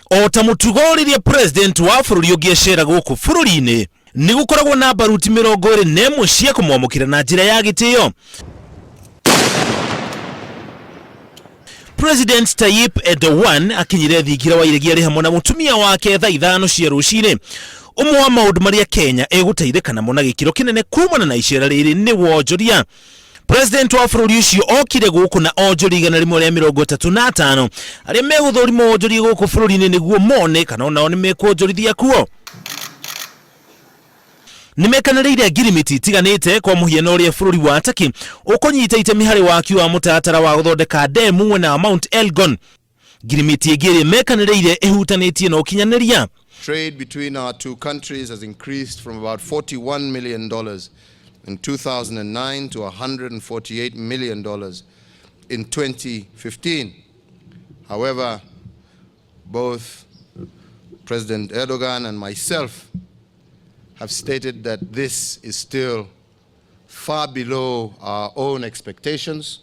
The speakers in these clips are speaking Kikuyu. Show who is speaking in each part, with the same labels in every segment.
Speaker 1: O ta mũtugo rĩrĩa president wa bũrũri ũngĩ acera gũkũ bũrũri-inĩ, nĩ gũkoragwo na mbaruti 21 cia kũmwamũkĩra na njĩra ya gĩtĩo. President Tayyip Erdogan akinyire thingira wa iregi arĩ hamwe na mũtumia wake thaa 5 cia rũcinĩ. Ũmwe wa maũndũ marĩa Kenya ĩgũteithĩka namo na gĩkĩro kĩnene kumana na icera rĩrĩ nĩ wonjoria. President wa bũrũri ũcio okire gũkũ na onjoria 135 arĩa megũthũrima wonjoria gũkũ bũrũri-inĩ nĩguo mone kana onao nĩ mekuonjorithia kuo. Nĩ mekanĩrĩire ngirimiti itiganĩte kwa mũhiano ũrĩa bũrũri wa Turkey ũkũnyita itemi harĩ waki wa mũtaratara wa gũthondeka ndemu mwena wa Mount Elgon. Ngirimiti ĩngĩ ĩrĩa mekanĩrĩire ĩhutanĩtie na ũkinyanĩria.
Speaker 2: Trade between our two countries has increased from about $41 million in 2009 to $148 million in 2015. However, both President Erdogan and myself have stated that this is still far below our own expectations,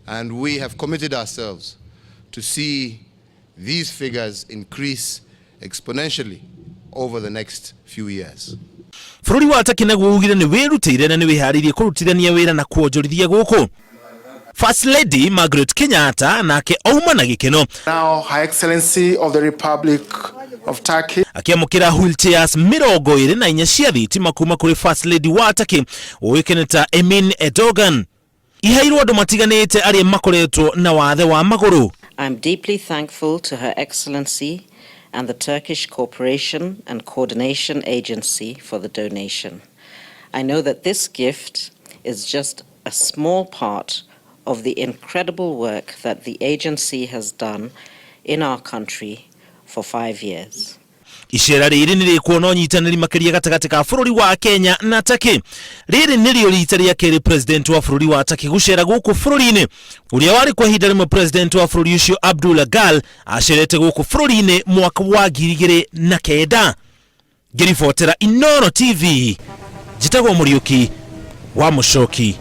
Speaker 2: and we have committed ourselves to see these figures increase exponentially over the next few years.
Speaker 1: Bũrũri wa Turkey naguo ugire nĩ wĩrutĩire na nĩ wĩharĩirie kũrutithania wĩra na kuonjorithia gũkũ. First Lady Margaret Kenyatta nake auma na gĩkeno.
Speaker 3: Now, Her Excellency of the Republic of Turkey.
Speaker 1: Akĩamũkĩra wheelchairs 24 cia thitima kuma kũrĩ First Lady wa Turkey ũĩkaine ta Emin Erdogan. Iheirwo andũ matiganĩte arĩa makoretwo na wathe wa magũrũ.
Speaker 4: I'm deeply thankful to Her Excellency and the Turkish Cooperation and Coordination Agency for the donation. I know that this gift is just a small part of the incredible work that the agency has done in our country for 5 years.
Speaker 1: Icera rĩrĩ nĩ rĩkuona ũnyitanĩri makĩria gatagatĩ ka bũrũri wa Kenya na Turkey. Rĩrĩ nĩrĩo rita rĩa kerĩ president wa bũrũri wa Turkey gũcera gũkũ bũrũri-inĩ. Ũrĩa warĩ kwa ihinda rĩmwe president wa bũrũri ũcio Abdullah Gül acerete gũkũ bũrũri-inĩ mwaka wa 2009. Ngĩribotera Inooro TV, njĩtagwo Mũriũki wa Mũcoki.